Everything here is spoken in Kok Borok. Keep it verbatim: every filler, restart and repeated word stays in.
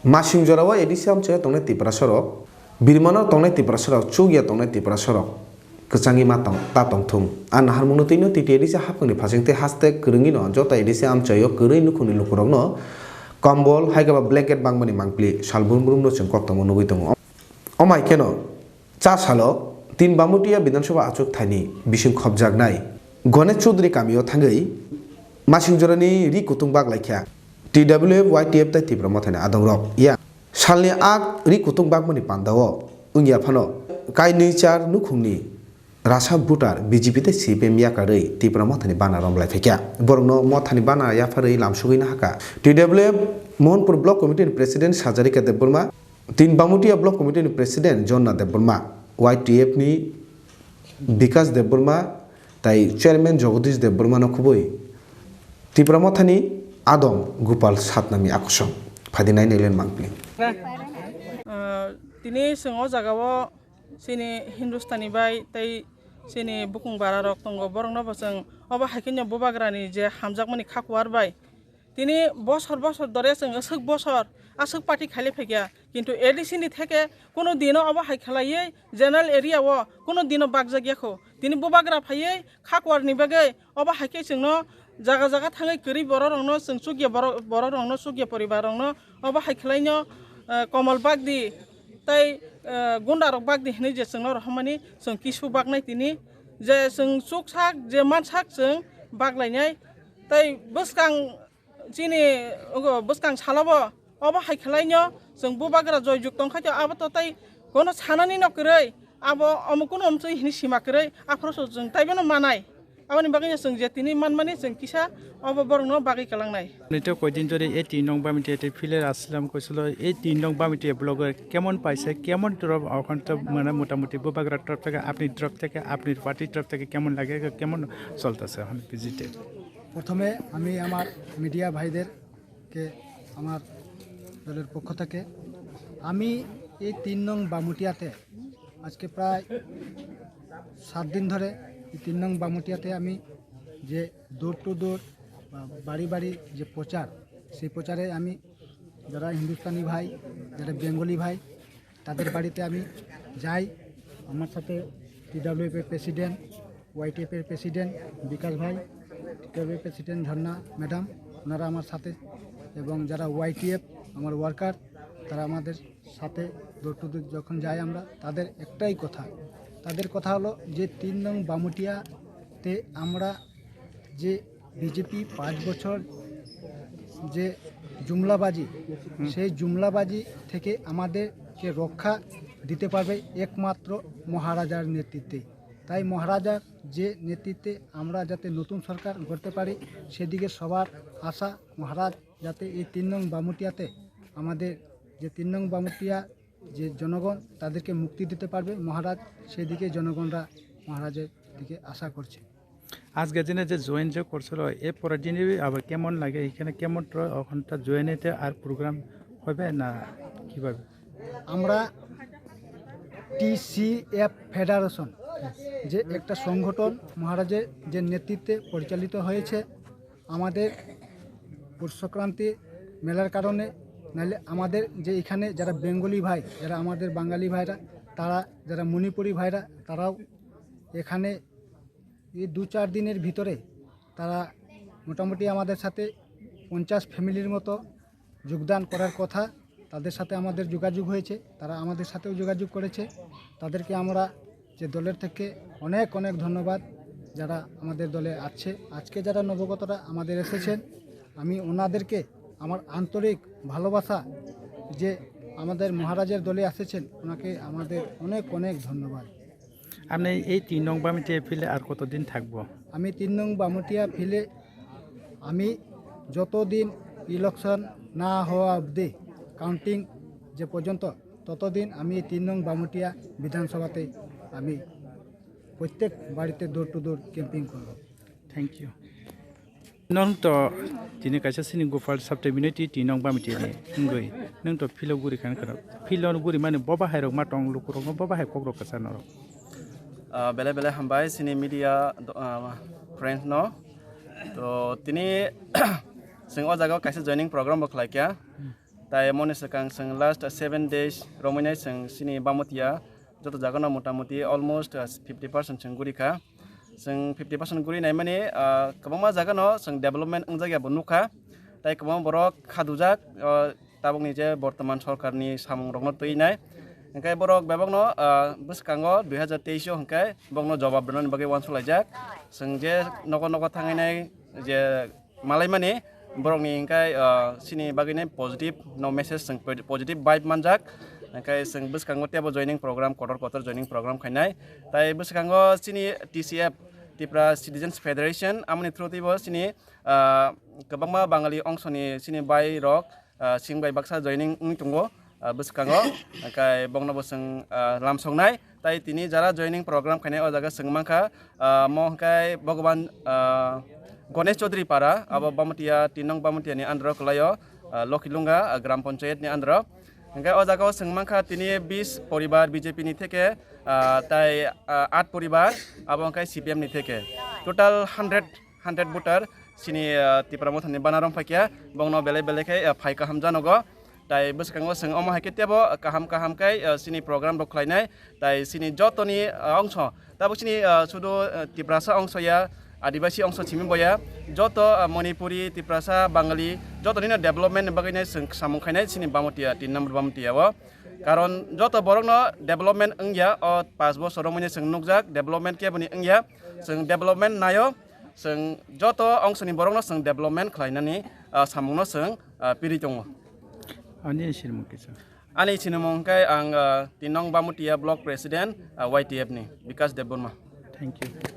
Masing jorao A D C amchaio tongnai Tiprasarok, birmano tongnai Tiprasarok, chukya tongnai Tiprasarok kwchangwi ma tong-, ta tongthung. A naharmungno twino T T A D C haphangni phasing tei haste kwrwngwino joto A D C amchaio kwrwi nukhungni lukurokno kombol, hai khe ba blanket bangmani mangpili sal brum brumno chwng kok tongma nugwi tongo. Omo hai kheno cha salo tin Bamutia Bidhan Sabha achuk thaini bising khopjaknai Ganesh Chaudhary kamio thangwi masing jorani ri kutung bak laikha T W F, Y T F tei Tipra Mothani adongrok ya salni ak ri kutung bakmani pandao wngya phano kainwi char nukhungni rasa voter B J P tei C P M yakarwi Tipra Mothani bana romlai phaikha. Borokno Mothani bana yapharwi lamsogwi nahakha T W F Mohanpur Block Committee ni President Sajarika Debbarma, Tin Bamutia Block Committee ni President Jonna Debbarma, Y T F ni Bikas Debbarma tai Chairman Jagadish Debbarma no khubui Tipra Mothani adong Gopal Satnami akusong. Phadi nai nailen mangpili. Ah, tini chwng o jaga o chini Hindustani bai tei chini bukung bara rok tongo, borok no bo chwng obo hai khe no bubagra ni je hamjakmani kha kuar bai tini bosor bosor dore chwng aswk bosor aswk party khailai phaikha, kintu A D C ni theke kuno dino obo hai khlaiwi general area o kuno dino bakjak yakho. Tini bubagra phaiwi kha kuar ni bagwi obo hai khe chwngno jaga jaga thangwi kwrwi borok rokno chwng chukya borok, borok rokno chukya poribar rokno obo hai khlaino, eh, komol bakdi tei, eh, gunda rok bakdi hinwi je chwngno rohormani chwng kisu baknai tini je chwng chuksak je mansak chwng baklainai tei bwskang chini, ogo, bwskang salobo obo hai khlaino chwng bubagra joyjwk tongkhaito, abo to tei kono sanani no kwrwi, abo omo kuno omtwi hini sima kwrwi, aphuru so chwng taibono manai. Aboni bagwino chwng je tini manmani chwng kisa obo borokno bagwi kwlangnai. Nito koidin jori e tin nong Bamiti ete phile aslam koisilo e tin nong Bamiti blogger kemon paise, kemon torop okhon to mane motamuti bubagra torop theke, apni torop theke, apni party torop theke kemon lage, kemon choltase hon visit. প্রথমে আমি আমার মিডিয়া ভাইদেরকে আমার দলের পক্ষ থেকে, আমি এই তিন নং বামুটিয়াতে আজকে প্রায় সাত দিন ধরে এই তিন নং বামুটিয়াতে আমি যে ডোর টু ডোর বা বাড়ি বাড়ি যে প্রচার, সেই প্রচারে আমি যারা হিন্দুস্তানি ভাই, যারা বেঙ্গলি ভাই, তাদের বাড়িতে আমি যাই। আমার সাথে টিডাব্লিউএফ এর প্রেসিডেন্ট, ওয়াইটিএফ এর প্রেসিডেন্ট বিকাশ ভাই, টিডাব্লিউএফ প্রেসিডেন্ট ঝর্ণা ম্যাডাম, ওনারা আমার সাথে, এবং যারা ওয়াইটিএফ আমার ওয়ার্কার, তারা আমাদের সাথে ডোর টু ডোর যখন যাই আমরা, তাদের একটাই কথা, তাদের কথা হলো যে তিন নং বামুটিয়াতে আমরা যে বিজেপি পাঁচ বছর যে জুমলাবাজি, হুম। সেই জুমলাবাজি থেকে আমাদেরকে রক্ষা দিতে পারবে একমাত্র মহারাজার নেতৃত্বে। তাই মহারাজার যে নেতৃত্বে আমরা যাতে নতুন সরকার গড়তে পারি, সেদিকে সবার আশা। মহারাজ যাতে এই তিন নং বামুটিয়াতে আমাদের যে তিন নং বামুটিয়া যে জনগণ, তাদেরকে মুক্তি দিতে পারবে মহারাজ, সেদিকে জনগণরা মহারাজের দিকে আশা করছে। আজকে দিনে যে জয়েন যে করছিল, এরপরে দিনে আবার কেমন লাগে, এখানে কেমন ট্র-, ওখানটা জয়েন হইতে আর প্রোগ্রাম হবে না কিভাবে? আমরা টিসিএফ ফেডারেশন যে একটা সংগঠন মহারাজের যে নেতৃত্বে পরিচালিত হয়েছে, আমাদের পৌষ সংক্রান্তি মেলার কারণে, নাহলে আমাদের যে এখানে যারা বেঙ্গলি ভাই, যারা আমাদের বাঙালি ভাইরা, তারা, যারা মণিপুরি ভাইরা, তারাও এখানে এই দু চার দিনের ভিতরে তারা মোটামুটি আমাদের সাথে পঞ্চাশ ফ্যামিলির মতো যোগদান করার কথা। তাদের সাথে আমাদের যোগাযোগ হয়েছে, তারা আমাদের সাথেও যোগাযোগ করেছে। তাদেরকে আমরা যে দলের থেকে অনেক অনেক ধন্যবাদ, যারা আমাদের দলে আছে। আজকে যারা নবাগতরা আমাদের এসেছেন, আমি ওনাদেরকে আমার আন্তরিক ভালোবাসা, যে আমাদের মহারাজের দলে এসেছেন, ওনাকে আমাদের অনেক অনেক ধন্যবাদ। আপনি এই তিন নং বামিতে ফিল্ডে আর কতদিন থাকবো? আমি তিন নং বামুটিয়া ফিল্ডে আমি যতদিন ইলেকশন না হওয়া অবধি, কাউন্টিং যে পর্যন্ত, ততদিন আমি এই তিন নং বামুটিয়া বিধানসভাতে আমি প্রত্যেক বাড়িতে ডোর টু ডোর ক্যাম্পিং করব। Thank you. Nong to tini kaisa sini Gopal Sapte Binoti ti nong bami tini wngwi nong to philo guri khan kheno philo guri mani boba hai rok ma tong luku rok boba hai kok rok kasa norok. Ah, bele bele hambai sini media do-, ah, friends no. To tini sing o jaga o kaisa joining program bo khlai kya. Tai moni swkang chwng last seven days romwi nai chwng chini Bamotia joto jaga no mota moti almost fifty percent chwng guri kha. Chwng fifty percent guri nai mani, ah, kwbangma jaga no chwng development wngjak ya bo nukha. Tai kwbangma borok khadujak, ah, tabukni je bortoman sorkarni samung rokno twi nai. Hwnkhe borok bebakno, ah, bwskango dui hazar teis o hwnkhe bokno jobab rwnani bagwi uansuk laijak. Chwng je nogo nogo thangwi nai je malaimani borokni hwnkhe, ah, chini bagwi nai positive no message chwng po-, positive vibe manjak. Hwnkhe chwng bwskango teibo joining program, kotor kotor joining program khainai. Tai bwskango chini T C F, Tripura Citizens Federation, amoni through teibo chini, ah, kwbangma Bangali ongsoni chini bai rok, ah, sing bai baksa joining wng tongo, ah, bwskango, hwnkhe bokno bo chwng, ah, lamsoknai. Tai tini jara joining program khainai o jaga chwng mankha, ah, mo hwnkhe Bhagwan, ah, Ganesh Chaudhary Para, abo Bamotia, tin nong Bamotia ni under o kwlaio, ah, Lokilunga, ah, Gram Panchayat ni under o. Hwnkhe o jaga o chwng mankha tini bis poribar B J P ni theke, ah, tai, ah, at poribar abo hwnkhe C P M ni theke. Total hundred hundred voter chini, ah, Tipra Motha ni bana rong phaikya, bongno belai belai khe, ah, phai kaham janogo. Tai bwskango chwng omo hai khe tebo kaham kaham khe, ah, chini program rok khlainai. Tai chini jotoni, ah, ongso, tabuk chini, ah, sudu, ah, Tiprasa ongso ya, Adibasi ongso simi boya, joto, ah, Manipuri, Tiprasa, Bangali, jotoni no development ni bagwi nai chwng samung khainai chini Bamotia, tin number Bamotia o. Karon joto borok no development wngya, o panch bosor romwi nai chwng nukjak, development keboni wngya, chwng development naio. Chwng joto ongsoni borokno chwng development khlainani, ah, samungno chwng, ah, pirwi tongo. Ani sinimung kisa. Ani sinimung hwnkhe ang, ah, tin nong Bamotia Block President, ah, Y T F ni Bikash Debbarma. Thank you.